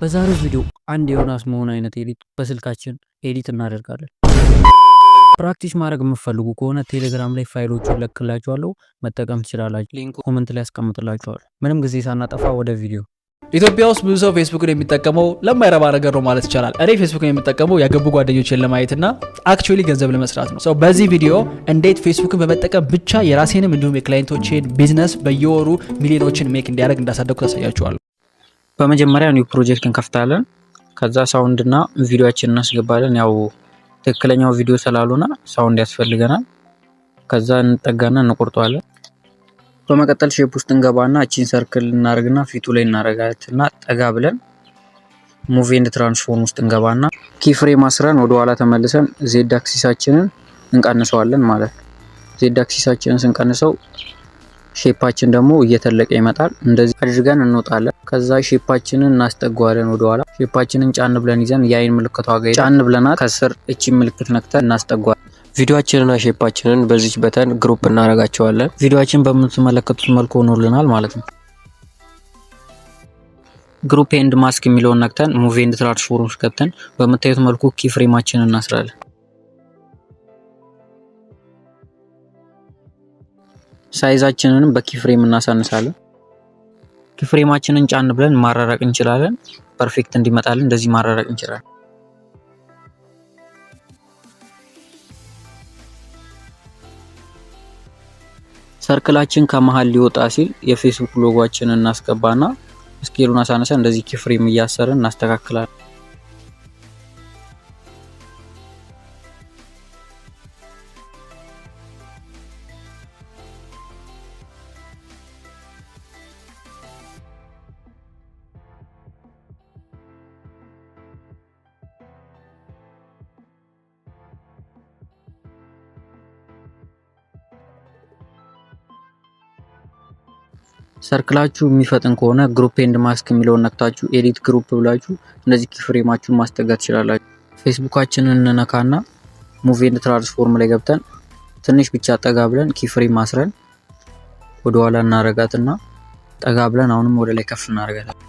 በዛሬው ቪዲዮ አንድ የዮናስ መሆን አይነት edit በስልካችን edit እናደርጋለን። Practice ማድረግ የምትፈልጉ ከሆነ ቴሌግራም ላይ ፋይሎቹን ለቅላችኋለሁ፣ መጠቀም ትችላላችሁ። Link comment ላይ አስቀምጥላችኋለሁ። ምንም ጊዜ ሳናጠፋ ወደ ቪዲዮ። ኢትዮጵያ ውስጥ ብዙ ሰው ፌስቡክን የሚጠቀመው ለማይረባ ነገር ነው ማለት ይቻላል። እኔ ፌስቡክን የምጠቀመው ያገቡ ጓደኞችን ለማየትና actually ገንዘብ ለመስራት ነው። So በዚህ ቪዲዮ እንዴት ፌስቡክን በመጠቀም ብቻ የራሴንም እንዲሁም የ client ኦቼን ቢዝነስ በየወሩ ሚሊዮኖችን make እንዲያደርግ እንዳሳደግኩ ታሳያችኋለሁ። በመጀመሪያ new project እንከፍታለን። ከዛ sound እና ቪዲዮአችንን እናስገባለን። ያው ትክክለኛው ቪዲዮ ስላልሆነ sound ያስፈልገናል። ከዛ እንጠጋና እንቆርጠዋለን። በመቀጠል shape ውስጥ እንገባና እቺን circle እናደርግና ፊቱ ላይ እናደርጋትና ጠጋ ብለን move and transform ውስጥ እንገባና keyframe አስረን ወደ ኋላ ተመልሰን Z axis ኣችንን እንቀንሰዋለን ማለት ነው። Z axis ኣችንን ስንቀንሰው shape ኣችን ደግሞ እየተለቀ ይመጣል። እንደዚህ አድርገን እንወጣለን። ከዛ shape ኣችንን እናስጠጋዋለን ወደኋላ። Shape ኣችንን ጫን ብለን ይዘን የአይን ምልክቷ ጋር ጫን ብለናት ከስር እቺ ምልክት ነክተን እናስጠጓዋለን። ቪዲዮአችንና shape ኣችንን በዚች button group እናደርጋቸዋለን። ቪዲዮአችን በምትመለከቱት መልኩ ሆኖልናል ማለት ነው። Group and mask የሚለውን ነክተን move and transform ገብተን በምታዩት መልኩ keyframe ኣችንን እናስራለን። Size ኣችንንም በ keyframe እናሳንሳለን። Keyframe ኣችንን ጫን ብለን ማራራቅ እንችላለን። Perfect እንዲመጣልን እንደዚህ ማራራቅ እንችላለን። Circle ኣችን ከመሃል ሊወጣ ሲል የፌስቡክ ሎጎአችንን እናስገባና scale ኡን አሳንሰን እንደዚህ keyframe እያሰርን እናስተካክላለን። Circle ኣችሁ የሚፈጥን ከሆነ group and mask የሚለውን ነክታችሁ edit group ብላችሁ እንደዚህ keyframe ኣችሁን ማስጠጋት ትችላላችሁ። ፌስቡካችንን እንነካና move and transform ላይ ገብተን ትንሽ ብቻ ጠጋ ብለን keyframe አስረን ወደ ኋላ እናረጋትና ጠጋ ብለን አሁንም ወደ ላይ ከፍ እናረጋታለን።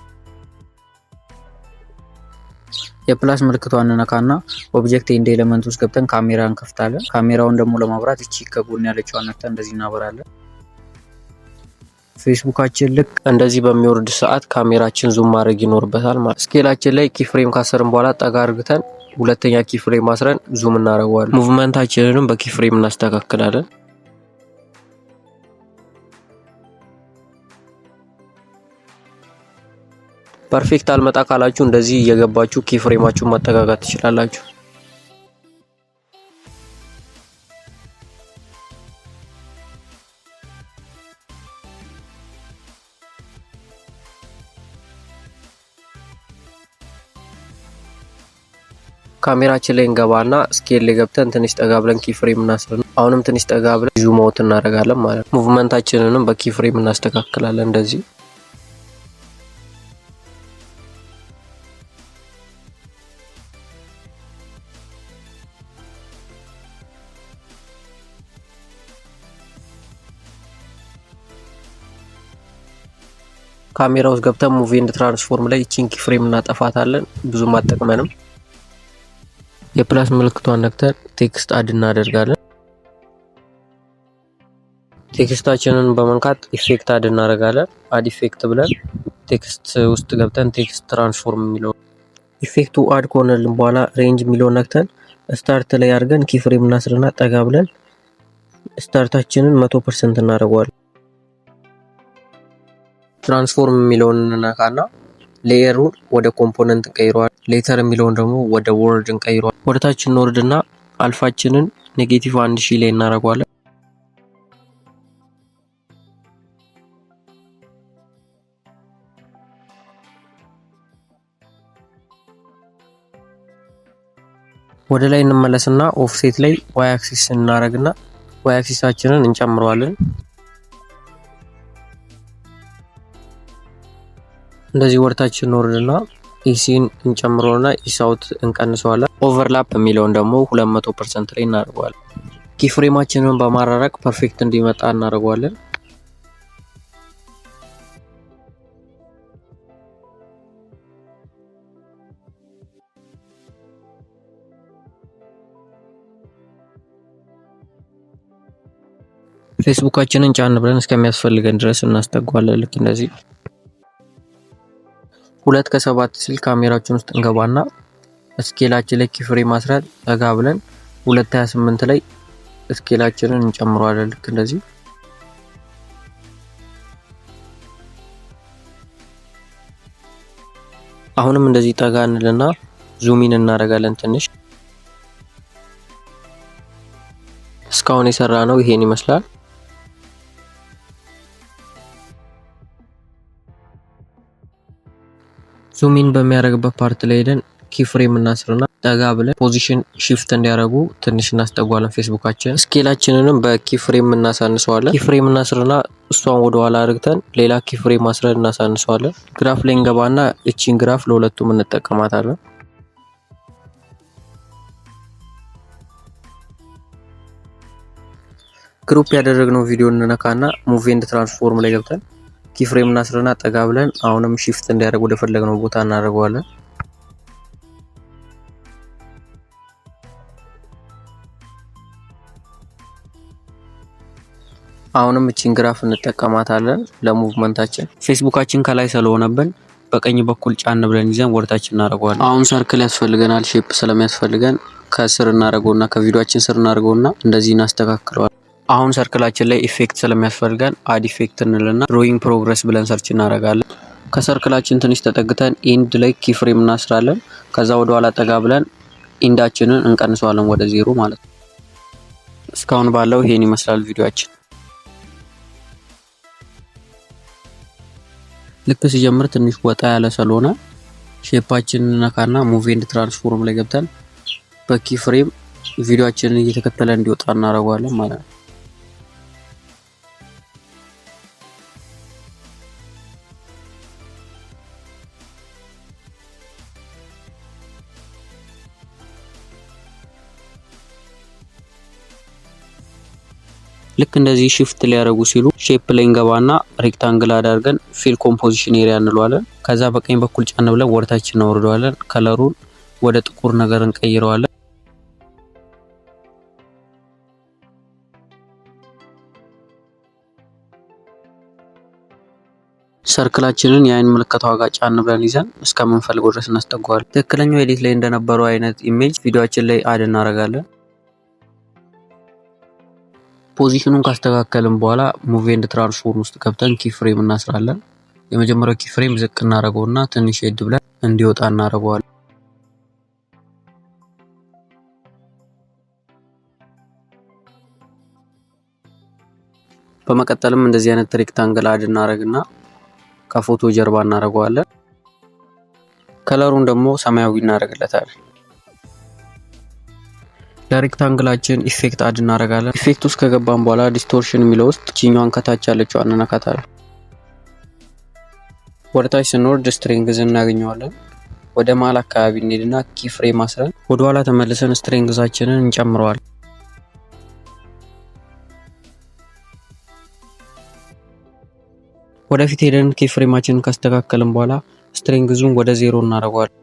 የ plus ምልክቷን እንነካና object and element ውስጥ ገብተን ካሜራ እንከፍታለን። ካሜራውን ደግሞ ለማብራት እቺ ከጎን ያለችዋን ነክተን እንደዚህ እናበራለን። ፌስቡካችን ልክ እንደዚህ በሚወርድ ሰዓት ካሜራችን zoom ማድረግ ይኖርበታል ማለት። Scale ኣችን ላይ keyframe ካሰርን በኋላ ጠጋ አርግተን ሁለተኛ keyframe አስረን zoom እናደርገዋለን። Movement ኣችንንም በ keyframe እናስተካክላለን። Perfect አልመጣ ካላችሁ እንደዚህ እየገባችሁ keyframe ኣችሁን ማጠጋጋት ትችላላችሁ። ካሜራችን ላይ እንገባና scale ላይ ገብተን ትንሽ ጠጋ ብለን keyframe እናስርና አሁንም ትንሽ ጠጋ ብለን zoom out እናደርጋለን ማለት ነው። Movement ኣችንንም በ keyframe እናስተካክላለን እንደዚህ። ካሜራ ውስጥ ገብተን move and transform ላይ ይቺን keyframe እናጠፋታለን። ብዙም አጠቅመንም። የ plus ምልክቷን ነክተን text add እናደርጋለን። Text ኣችንን በመንካት effect add እናደርጋለን። Add effect ብለን text ውስጥ ገብተን text transform የሚለው effect ኡ add ከሆነልን በኋላ range የሚለውን ነክተን start ላይ አድርገን keyframe እናስርና ጠጋ ብለን start ኣችንን 100% እናደርገዋለን። Transform የሚለውን እንነካና layer ኡን ወደ component እንቀይረዋለን። Letter የሚለውን ደግሞ ወደ word እንቀይረዋለን። ወደታች እንወርድና alpha ኣችንን -1000 ላይ እናደርገዋለን። ወደ ላይ እንመለስና offset ላይ Y axis እናደርግና Y axis ኣችንን እንጨምረዋለን። እንደዚህ ወደታች እንወርድና ease ን እንጨምረውና ease out እንቀንሰዋለን። Overlap የሚለውን ደግሞ 200% ላይ እናደርገዋለን። Keyframe ኣችንን በማራራቅ perfect እንዲመጣ እናደርገዋለን። ፌስቡካችንን ጫን ብለን እስከሚያስፈልገን ድረስ እናስጠጓለን። ልክ እንደዚህ 2:07 ሲል ካሜራችን ውስጥ እንገባና scale ኣችን ላይ keyframe አስረን ጠጋ ብለን 2.28 ላይ scale ኣችንን እንጨምረዋለን። ልክ እንደዚህ አሁንም እንደዚህ ጠጋ እንልና zoom in እናደርጋለን ትንሽ። እስካሁን የሰራነው ይሄን ይመስላል። Zoom in በሚያደርግበት part ላይ ሄደን keyframe እናስርና ጠጋ ብለን position shift እንዲያደርጉ ትንሽ እናስጠጓለን። ፌስቡካችን scale ኣችንንም በ keyframe እናሳንሰዋለን። Keyframe እናስርና እሷን ወደ ኋላ አድርግተን ሌላ keyframe አስረን እናሳንሰዋለን። Graph ላይ እንገባና እቺን graph ለሁለቱም እንጠቀማታለን። Crop ያደረግነው ቪዲዮ እንነካና move and transform ላይ ገብተን keyframe እናስርና ጠጋ ብለን አሁንም shift እንዲያደርግ ወደ ፈለግነው ቦታ እናደርገዋለን። አሁንም እቺን graph እንጠቀማታለን ለ movement ኣችን። ፌስቡካችን ከላይ ስለሆነብን በቀኝ በኩል ጫን ብለን ይዘን ወደታች እናደርገዋለን። አሁን circle ያስፈልገናል፣ shape ስለሚያስፈልገን ከስር እናደርገውና ከቪዲዮአችን ስር እናደርገውና እንደዚህ እናስተካክለዋለን። አሁን circle ኣችን ላይ effect ስለሚያስፈልገን add effect እንልና drawing progress ብለን search እናደርጋለን። ከ circle ኣችን ትንሽ ተጠግተን end ላይ keyframe እናስራለን። ከዛ ወደ ኋላ ጠጋ ብለን end ኣችንን እንቀንሰዋለን ወደ ዜሮ ማለት ነው። እስካሁን ባለው ይሄን ይመስላል ቪዲዮአችን። ልክ ሲጀምር ትንሽ ወጣ ያለ ስለሆነ shape ኣችንን ነካና move and transform ላይ ገብተን በ keyframe ቪዲዮአችንን እየተከተለ እንዲወጣ እናደርገዋለን ማለት ነው። ልክ እንደዚህ shift ሊያደርጉ ሲሉ shape ላይ እንገባና rectangle አድርገን fill composition area እንለዋለን። ከዛ በቀኝ በኩል ጫን ብለን ወደታች እናወርደዋለን። Color ኡን ወደ ጥቁር ነገር እንቀይረዋለን። Circle ኣችንን የአይን ምልክቷ ጋር ጫን ብለን ይዘን እስከምንፈልገው ድረስ እናስጠጓዋለን። ትክክለኛው edit ላይ እንደነበረው አይነት image ቪዲዮአችን ላይ add እናደርጋለን። Position ኡን ካስተካከልን በኋላ move and transform ውስጥ ገብተን keyframe እናስራለን። የመጀመሪያው keyframe ዝቅ እናደርገውና ትንሽ ሄድ ብለን እንዲወጣ እናደርገዋለን። በመቀጠልም እንደዚህ አይነት rectangle add እናደርግና ከፎቶ ጀርባ እናደርገዋለን። Color ኡን ደግሞ ሰማያዊ እናደርግለታለን። ለ rectangle ኣችን effect add እናደርጋለን። Effect ውስጥ ከገባን በኋላ distortion የሚለው ውስጥ ቺኛዋን ከታች ያለችው እንነካታለን። ወደታች ስንወርድ strength እናገኘዋለን። ወደ መሀል አካባቢ እንሄድና keyframe አስረን ወደኋላ ተመልሰን strength ኣችንን እንጨምረዋለን። ወደፊት ሄደን keyframe ኣችንን ካስተካከልን በኋላ strength ኡን ወደ ዜሮ እናደርገዋለን።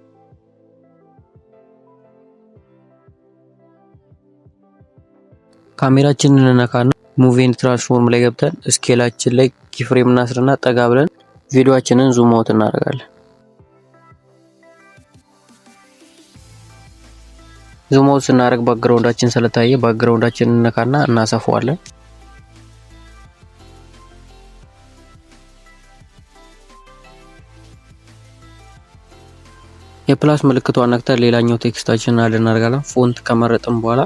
ካሜራችንን እንነካና move and transform ላይ ገብተን scale ኣችን ላይ keyframe እናስርና ጠጋ ብለን ቪዲዮአችንን zoom out እናደርጋለን። Zoom out ስናደርግ background ኣችን ስለታየ background ኣችንን እንነካና እናሰፋዋለን። የ plus ምልክቷን ነክተን ሌላኛው text ኣችንን add እናደርጋለን። Font ከመረጥን በኋላ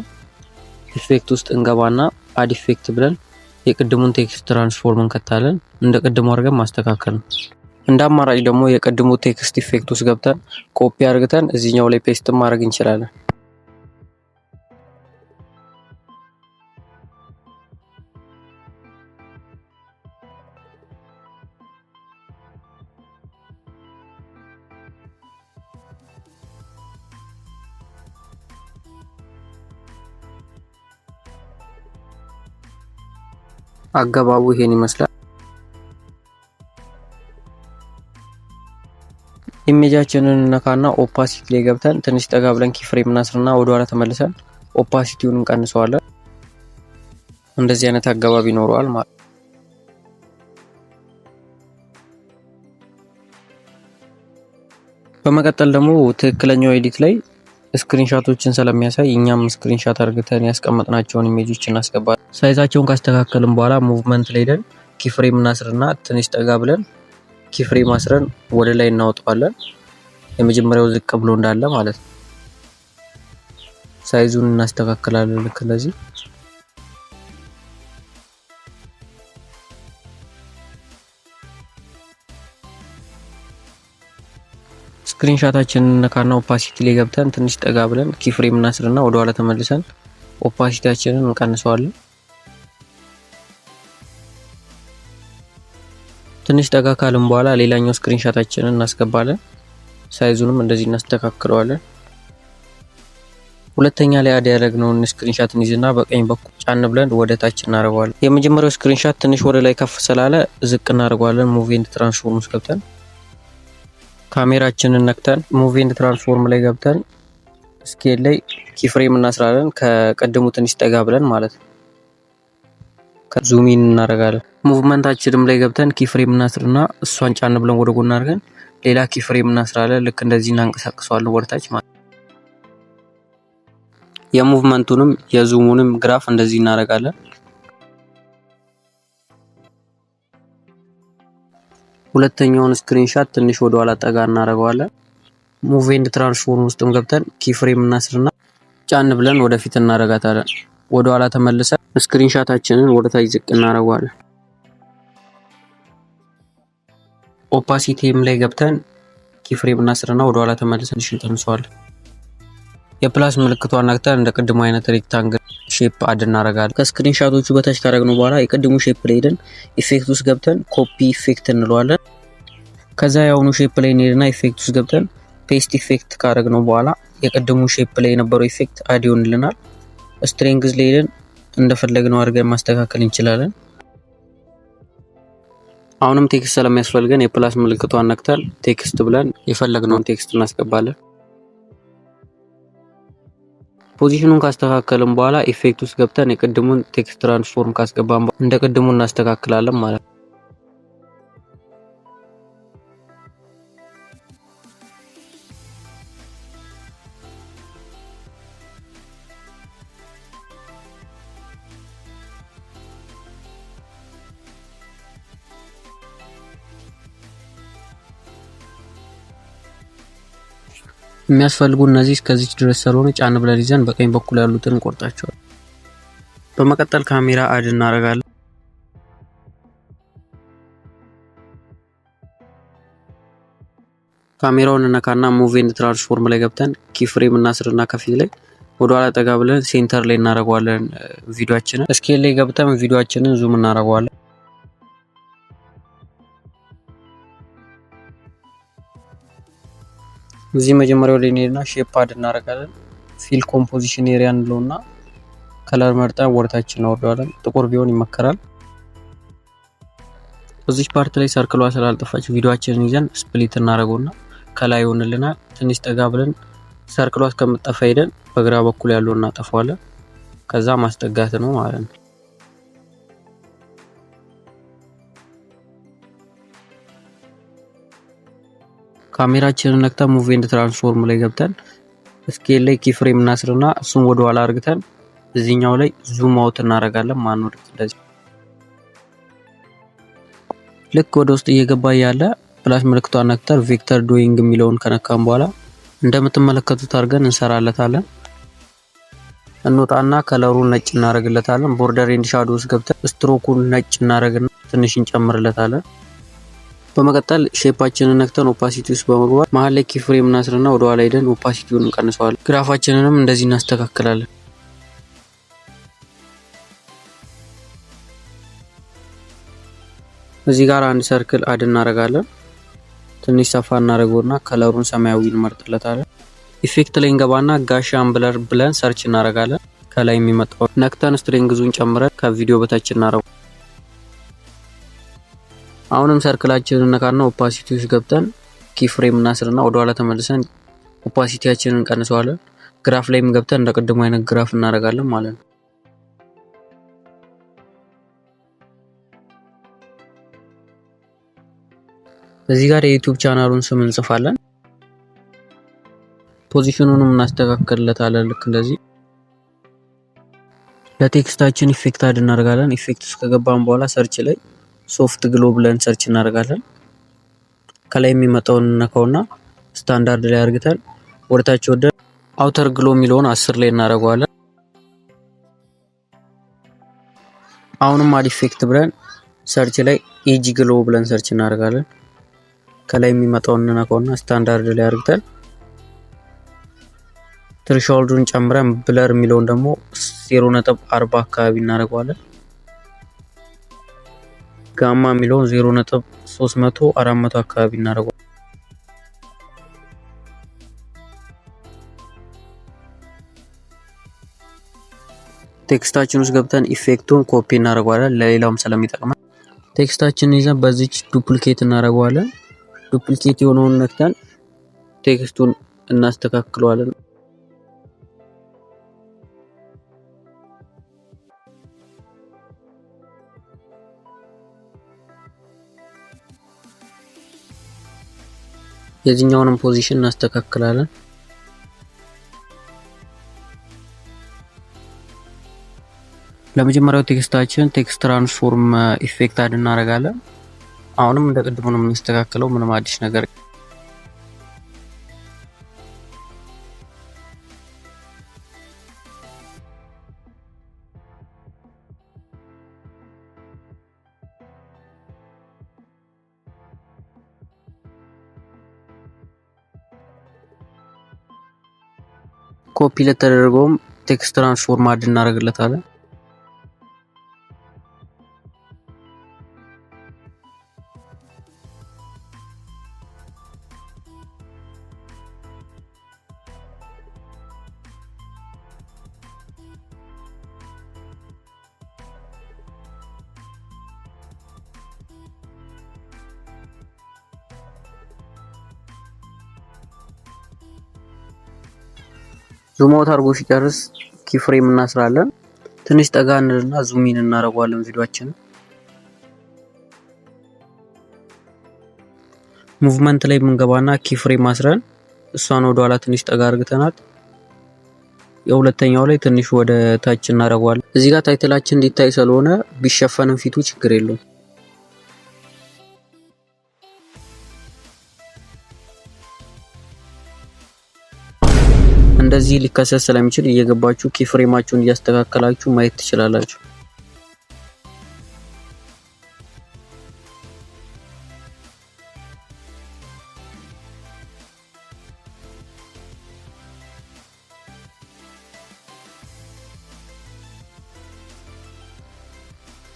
effect ውስጥ እንገባና add effect ብለን የቅድሙን text transform እንከታለን። እንደ ቅድሙ አድርገን ማስተካከል ነው። እንደ አማራጭ ደግሞ የቅድሙ text effect ውስጥ ገብተን ኮፒ አድርገን እዚህኛው ላይ paste ማድረግ እንችላለን። አገባቡ ይሄን ይመስላል። Image ኣችንን እነካና opacity ላይ ገብተን ትንሽ ጠጋ ብለን keyframe እናስርና ወደ ኋላ ተመልሰን opacity ውን እንቀንሰዋለን። እንደዚህ አይነት አገባብ ይኖረዋል ማለት ነው። በመቀጠል ደግሞ ትክክለኛው edit ላይ screenshot ኦችን ስለሚያሳይ እኛም screenshot አርግተን ያስቀመጥናቸውን image ኦች እናስገባለን። Size ኣቸውን ካስተካከልን በኋላ movement ላይ ሄደን keyframe እናስርና ትንሽ ጠጋ ብለን keyframe አስረን ወደ ላይ እናወጣዋለን። የመጀመሪያው ዝቅ ብሎ እንዳለ ማለት ነው። Size ኡን እናስተካክላለን ልክ እንደዚህ። Screenshot ኣችንን ነካና opacity ላይ ገብተን ትንሽ ጠጋ ብለን keyframe እናስርና ወደ ኋላ ተመልሰን opacity ያችንን እንቀንሰዋለን። ትንሽ ጠጋ ካልን በኋላ ሌላኛው screenshot ኣችንን እናስገባለን። Size ኡንም እንደዚህ እናስተካክለዋለን። ሁለተኛ ላይ add ያደረግነውን screenshot እንይዝና በቀኝ በኩል ጫን ብለን ወደ ታች እናደርገዋለን። የመጀመሪያው screenshot ትንሽ ወደ ላይ ከፍ ስላለ ዝቅ እናደርገዋለን። Move and transform ውስጥ ገብተን ካሜራችንን ነክተን move and transform ላይ ገብተን scale ላይ keyframe እናስራለን። ከቅድሙ ትንሽ ጠጋ ብለን ማለት ነው። Zoom in እናደርጋለን። Movement ኣችንም ላይ ገብተን keyframe እናስርና እሷን ጫን ብለን ወደ ጎን አድርገን ሌላ keyframe እናስራለን። ልክ እንደዚህ እናንቀሳቅሰዋለን ወደታች ማለት ነው። የሙቭመንቱንም የዙሙንም ግራፍ እንደዚህ እናደርጋለን። ሁለተኛውን screenshot ትንሽ ወደ ኋላ ጠጋ እናደርገዋለን። Move and transform ውስጥም ገብተን keyframe እናስርና ጫን ብለን ወደፊት እናደርጋታለን። ወደ ኋላ ተመልሰን screenshot ኣችንን ወደ ታች ዝቅ እናደርገዋለን። Opacity ም ላይ ገብተን keyframe እናስርና ወደ ኋላ ተመልሰን እንቀንሰዋለን። የ plus ምልክቷን ነክተን እንደ ቅድሙ አይነት rectangle shape add እናደርጋለን። ከ screenshot ኦቹ በታች ካደረግነው በኋላ የቅድሙ shape ላይ ሄደን effect ውስጥ ገብተን copy effect እንለዋለን። ከዛ የአሁኑ shape ላይ እንሄድና effect ውስጥ ገብተን paste effect ካደረግነው በኋላ የቅድሙ shape ላይ የነበረው effect add ይሆንልናል። Strength ላይ ሄደን እንደፈለግነው አድርገን ማስተካከል እንችላለን። አሁንም text ስለሚያስፈልገን የ plus ምልክቷን ነክተን text ብለን የፈለግነውን text እናስገባለን። Position ኡን ካስተካከልን በኋላ effect ውስጥ ገብተን የቅድሙን text transform ካስገባን እንደ ቅድሙ እናስተካክላለን ማለት ነው። የሚያስፈልጉ እነዚህ እስከዚች ድረስ ስለሆነ ጫን ብለን ይዘን በቀኝ በኩል ያሉትን እንቆርጣቸዋለን። በመቀጠል ካሜራ add እናደርጋለን። ካሜራውን እነካና move and transform ላይ ገብተን keyframe እናስርና ከፊት ላይ ወደ ኋላ ጠጋ ብለን center ላይ እናደርገዋለን ቪዲዮአችንን። Scale ላይ ገብተን ቪዲዮአችንን zoom እናደርገዋለን። እዚህ መጀመሪያው ላይ እንሄድና shape add እናደርጋለን። Fill composition area እንለውና color መርጠን ወደታች እናወርደዋለን። ጥቁር ቢሆን ይመከራል። እዚህ part ላይ circle ኧ ስላልጠፋች ቪዲዮአችንን ይዘን split እናደርገውና ከላይ ይሆንልናል። ትንሽ ጠጋ ብለን circle ኧ እስከምጠፋ ሄደን በግራ በኩል ያለውን እናጠፋዋለን። ከዛ ማስጠጋት ነው ማለት ነው። ካሜራችንን ነክተን move and transform ላይ ገብተን scale ላይ keyframe እናስርና እሱን ወደ ኋላ አርግተን እዚህኛው ላይ zoom out እናደርጋለን ማለት ነው። እንደዚህ ልክ ወደ ውስጥ እየገባ ያለ plus ምልክቷን ነክተን vector drawing የሚለውን ከነካን በኋላ እንደምትመለከቱት አድርገን እንሰራለታለን። እንወጣና color ኡን ነጭ እናደርግለታለን። Border and shadow ውስጥ ገብተን ስትሮኩን ነጭ እናደርግና ትንሽ እንጨምርለታለን። በመቀጠል shape ኣችንን ነክተን opacity ውስጥ በመግባት መሀል ላይ keyframe እናስርና ወደ ኋላ ሄደን opacity ውን እንቀንሰዋለን። Graph ኣችንንም እንደዚህ እናስተካክላለን። እዚህ ጋር አንድ circle add እናደርጋለን። ትንሽ ሰፋ እናደርገውና color ኡን ሰማያዊ እንመርጥለታለን። Effect ላይ እንገባና Gaussian blur ብለን search እናደርጋለን። ከላይ የሚመጣው ነክተን strength ኡን ጨምረን ከቪዲዮ በታች እናደርገው። አሁንም circle ኣችንን ነካና opacity ውስጥ ገብተን keyframe እናስርና ወደኋላ ተመልሰን opacity ያችንን እንቀንሰዋለን። Graph ላይም ገብተን እንደ ቅድሙ አይነት graph እናደርጋለን ማለት ነው። እዚህ ጋር የ YouTube ቻናሉን ስም እንጽፋለን። Position ኑንም እናስተካክልለታለን። ልክ እንደዚህ ለ text ኣችን effect add እናደርጋለን። Effect ውስጥ ከገባን በኋላ search ላይ soft glow ብለን search እናደርጋለን። ከላይ የሚመጣውን እንነካውና ስታንዳርድ ላይ አርግተን ወደታች ወደ outer glow የሚለውን 10 ላይ እናደርገዋለን። አሁንም add effect ብለን search ላይ edge glow ብለን search እናደርጋለን። ከላይ የሚመጣውን እንነካውና ስታንዳርድ ላይ አርግተን threshold ኡን ጨምረን blur የሚለውን ደግሞ 0.40 አካባቢ እናደርገዋለን። ጋማ የሚለውን 0.300 400 አካባቢ እናደርገዋለን። Text ኣችን ውስጥ ገብተን effect ኡን copy እናደርገዋለን፣ ለሌላውም ስለሚጠቅመን። Text ኣችንን ይዘን በዚች duplicate እናደርገዋለን። Duplicate የሆነውን ነክተን text ኡን እናስተካክለዋለን። የዚህኛውንም position እናስተካክላለን። ለመጀመሪያው text ኣችን text transform effect add እናደርጋለን። አሁንም እንደ ቅድሙ ነው የምናስተካክለው፣ ምንም አዲስ ነገር። ኮፒ ለተደረገውም text transform add እናደርግለታለን። Zoom out አድርጎ ሲጨርስ keyframe እናስራለን። ትንሽ ጠጋ እንልና zoom in እናደርገዋለን ቪዲዮአችንን። Movement ላይ የምንገባና keyframe አስረን እሷን ወደኋላ ትንሽ ጠጋ አርግተናት የሁለተኛው ላይ ትንሽ ወደ ታች እናደርገዋለን። እዚህ ጋር title ኣችን እንዲታይ ስለሆነ ቢሸፈንም ፊቱ ችግር የለውም። እንደዚህ ሊከሰት ስለሚችል እየገባችሁ keyframe ኣችሁን እያስተካከላችሁ ማየት ትችላላችሁ።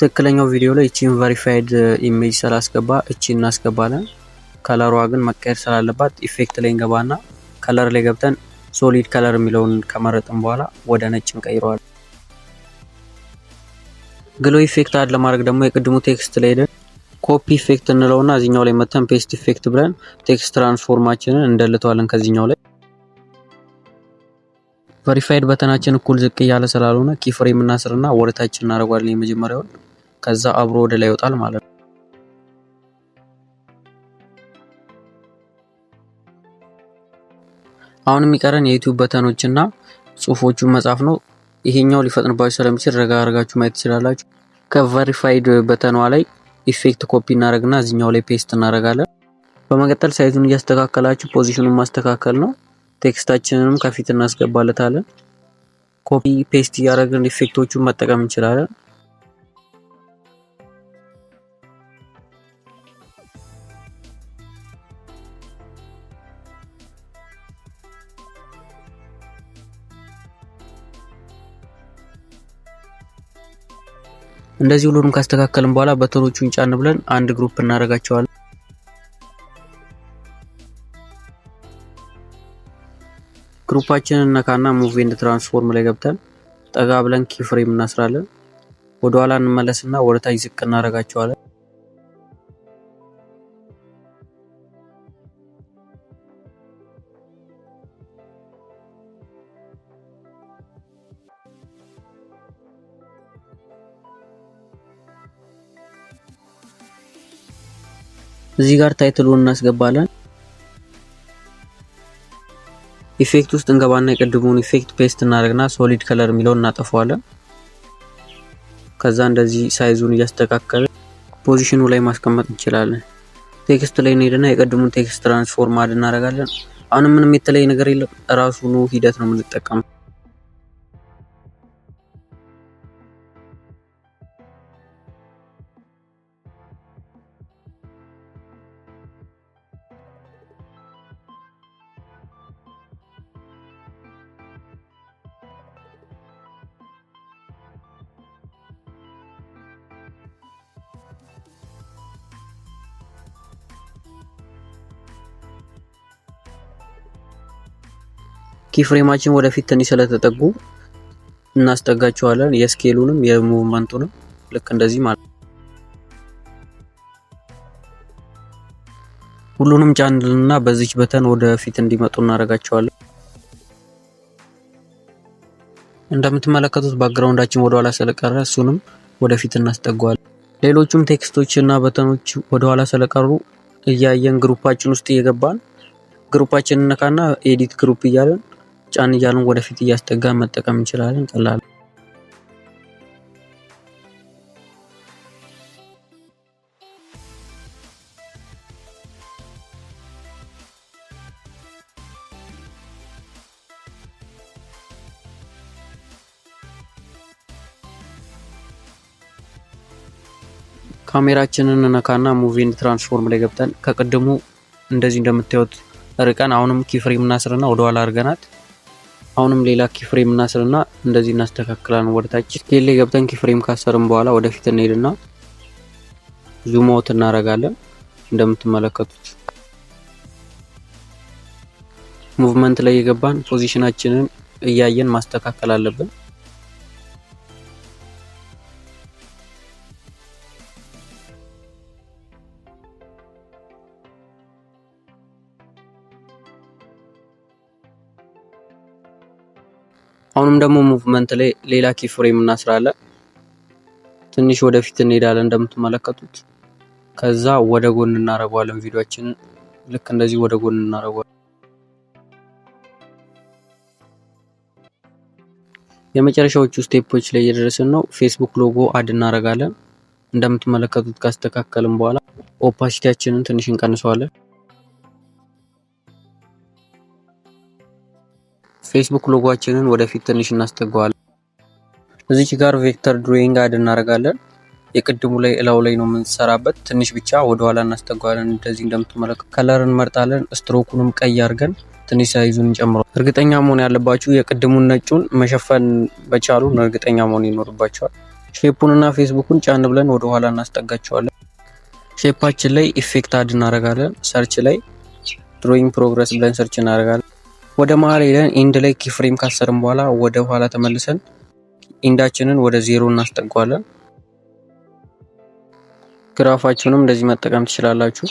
ትክክለኛው ቪዲዮ ላይ እቺን verified image ስላስገባ እቺን እናስገባለን። Color ዋ ግን መቀየር ስላለባት effect ላይ እንገባና color ላይ ገብተን solid color የሚለውን ከመረጥን በኋላ ወደ ነጭ እንቀይረዋለን። Glow effect add ለማድረግ ደግሞ የቅድሙ text ላይ ሄደን copy effect እንለውና እዚኛው ላይ መተን paste effect ብለን text transform ኣችንን እንደልተዋለን። ከዚህኛው ላይ verified button ኣችን እኩል ዝቅ እያለ ስላልሆነ keyframe እናስርና ወደታች እናደርጓለን የመጀመሪያውን፣ ከዛ አብሮ ወደ ላይ ይወጣል ማለት ነው። አሁን የሚቀረን የ YouTube button ኦች እና ጽሁፎቹን መጻፍ ነው። ይሄኛው ሊፈጥንባችሁ ስለሚችል ረጋ አድርጋችሁ ማየት ትችላላችሁ። ከ verified button ኗ ላይ effect copy እናደርግና እዚኛው ላይ paste እናደርጋለን። በመቀጠል size ኡን እያስተካከላችሁ position ኑን ማስተካከል ነው። Text ኣችንንም ከፊት እናስገባለታለን። Copy paste እያደረግን effect ኦቹን መጠቀም እንችላለን። እንደዚህ ሁሉንም ካስተካከልን በኋላ button ኦቹን ጫን ብለን አንድ group እናደርጋቸዋለን። Group ኣችንን ነካና move and transform ላይ ገብተን ጠጋ ብለን keyframe እናስራለን። ወደኋላ እንመለስና ወደ ታች ዝቅ እናደርጋቸዋለን። እዚህ ጋር title ኡን እናስገባለን። Effect ውስጥ እንገባና የቅድሙን effect paste እናደርግና solid color የሚለውን እናጠፋዋለን። ከዛ እንደዚህ size ኡን እያስተካከልን position ኡ ላይ ማስቀመጥ እንችላለን። Text ላይ እንሄድና የቅድሙን text transform add እናደርጋለን። አሁንም ምንም የተለየ ነገር የለም፣ ራሱኑ ሂደት ነው የምንጠቀመው። Keyframe ኣችን ወደፊት ትንሽ ስለተጠጉ እናስጠጋቸዋለን። የ scale ኡንም የ movement ኡንም ልክ እንደዚህ ማለት ነው። ሁሉንም ጫንልና በዚች button ወደፊት እንዲመጡ እናደርጋቸዋለን። እንደምትመለከቱት background ኣችን ወደኋላ ስለቀረ እሱንም ወደፊት እናስጠጋዋለን። ሌሎቹም text ኦች እና button ኦች ወደኋላ ስለቀሩ እያየን group ኣችን ውስጥ እየገባን group ኣችንን ነካና edit group እያለን ጫን እያለን ወደፊት እያስጠጋን መጠቀም እንችላለን። ቀላል። ካሜራችንን ነካና move and transform ላይ ገብተን ከቅድሙ እንደዚህ እንደምታዩት ርቀን አሁንም keyframe እናስርና ወደኋላ አድርገናት አሁንም ሌላ keyframe እናስርና እንደዚህ እናስተካክላለን። ወደታች scale ላይ ገብተን keyframe ካሰርን በኋላ ወደፊት እንሄድና zoom out እናደርጋለን። እንደምትመለከቱት movement ላይ የገባን position ኣችንን እያየን ማስተካከል አለብን። አሁንም ደግሞ movement ላይ ሌላ keyframe እናስራለን። ትንሽ ወደፊት እንሄዳለን እንደምትመለከቱት። ከዛ ወደ ጎን እናደርገዋለን ቪዲዮአችንን ልክ እንደዚህ ወደ ጎን እናደርገዋለን። የመጨረሻዎቹ step ኦች ላይ እየደረስን ነው። ፌስቡክ logo add እናደርጋለን። እንደምትመለከቱት ካስተካከልን በኋላ opacity ያችንን ትንሽ እንቀንሰዋለን። ፌስቡክ ሎጎአችንን ወደፊት ትንሽ እናስጠጋዋለን። እዚች ጋር vector drawing add እናደርጋለን። የቅድሙ ላይ እላው ላይ ነው የምንሰራበት። ትንሽ ብቻ ወደኋላ እናስጠጋዋለን። እንደዚህ እንደምትመለከቱ color እንመርጣለን። ስትሮኩንም ቀይ አድርገን ትንሽ size ኡን እንጨምረዋለን። እርግጠኛ መሆን ያለባችሁ የቅድሙን ነጩን መሸፈን በቻሉን እርግጠኛ መሆን ይኖርባቸዋል። Shape ኡንና ፌስቡኩን ጫን ብለን ወደኋላ እናስጠጋቸዋለን። Shape ኣችን ላይ effect add እናደርጋለን። Search ላይ drawing progress ብለን search እናደርጋለን። ወደ መሀል ሄደን end ላይ keyframe ካሰርን በኋላ ወደ ኋላ ተመልሰን end ኣችንን ወደ ዜሮ እናስጠጋዋለን። Graph ኣችሁንም እንደዚህ መጠቀም ትችላላችሁ።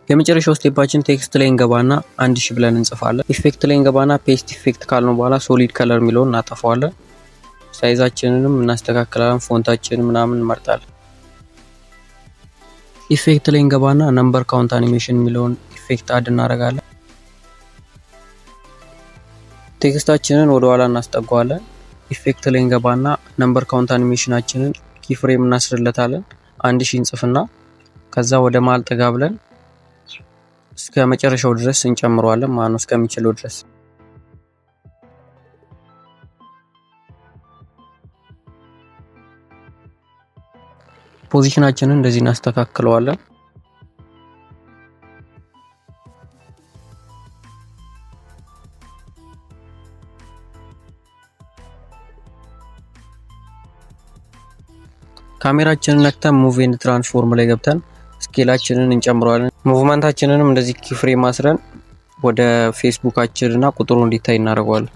የመጨረሻው step ኣችን text ላይ እንገባና 1000 ብለን እንጽፋለን። Effect ላይ እንገባና paste effect ካልነው በኋላ solid color የሚለውን እናጠፋዋለን። Size ኣችንንም እናስተካክላለን። Font ኣችንን ምናምን እንመርጣለን። Effect ላይ እንገባና number count animation የሚለውን effect add እናደርጋለን። Text ኣችንን ወደ ኋላ እናስጠጋዋለን። Effect ላይ እንገባና number count animation ኣችንን keyframe እናስርለታለን። 1000 እንጽፍና ከዛ ወደ መሀል ጠጋ ብለን እስከ መጨረሻው ድረስ እንጨምረዋለን ማለት ነው፣ እስከሚችለው ድረስ። Position ኣችንን እንደዚህ እናስተካክለዋለን። ካሜራችንን ነክተን move and transform ላይ ገብተን scale ኣችንን እንጨምረዋለን። Movement ኣችንንም እንደዚህ keyframe አስረን ወደ ፌስቡካችን እና ቁጥሩ እንዲታይ እናደርገዋለን።